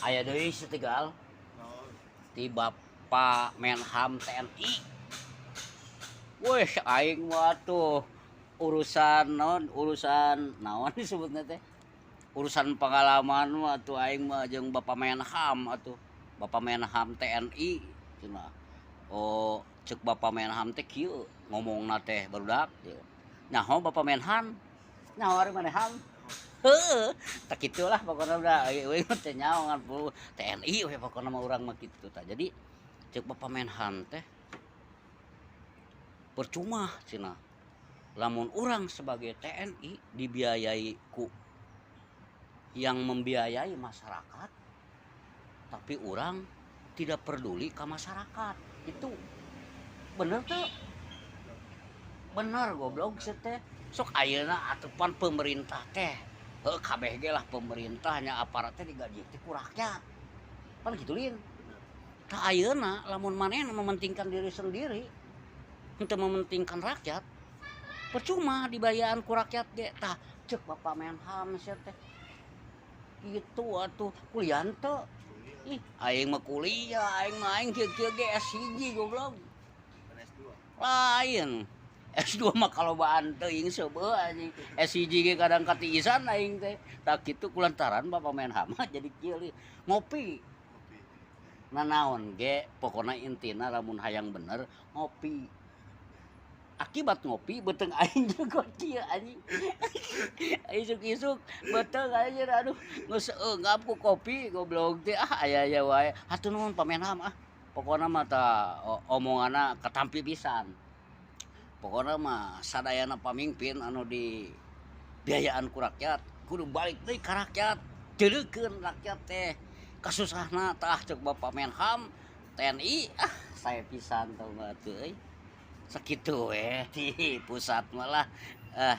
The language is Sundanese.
Aya deui setegal Oh, ti Bapak Menham TNI. Wih, aing mah tuh urusan non urusan naon disebutnya teh, urusan pengalaman mah tuh aing mah jeung Bapak Menham atuh, Bapak Menham TNI cenah. Oh, cek Bapak Menham teh kieu ngomongna teh, barudak nyaho Bapak Menhan, nyaho ari maneham. Heuh, tak kitulah pokoknya, udah euy teh nyaho ngan TNI we pokoknya mah urang mah kitu tah. Jadi cek Bapak Menhan teh, percuma cenah lamun urang sebagai TNI dibiayai ku yang membiayai masyarakat, tapi urang tidak peduli ke masyarakat. Itu bener tuh, bener goblok sih teh. Sok ayeuna atupan pemerintah teh, heuh, kabeh ge lah pemerintahnya, aparatnya digaji teh ku rakyat pan gitu lin. Tah, ayeuna lamun manehna mementingkan diri sendiri, henteu mementingkan rakyat, percuma dibayaan ku rakyat ge. Tah, cek Bapak Menham sia teh gitu atuh. Kuliah teu? Kuliah. Ih, aing mah kuliah, aing mah aing kieu-kieu ge S1 goblok. Kan S2. Lain. S2 mah kalobaan teuing seubeuh anjing. S1 ge kadang katiisan aing teh. Tah kitu, kulantaran Bapak Menham jadi kieu li. Ngopi. Ngopi. Nanaon ge pokona intina lamun hayang bener ngopi. Akibat ngopi beuteung aing juga kieu anjing. Isuk-isuk beuteung aing, aduh, geus eungap ku kopi goblok teh. Ah, aya-aya wae. Hatur nuhun, Pak Menham ah. Pokona mah tah omonganna katampi pisan. Pokona mah sadayana pamimpin anu di biayaan ku rakyat kudu balik deui ka rakyat, teurekeun rakyat teh kasusahna. Tah, cek Bapak Menham TNI, ah, saya pisan tau mah atuh euy. Sakitu we di pusat malah ah.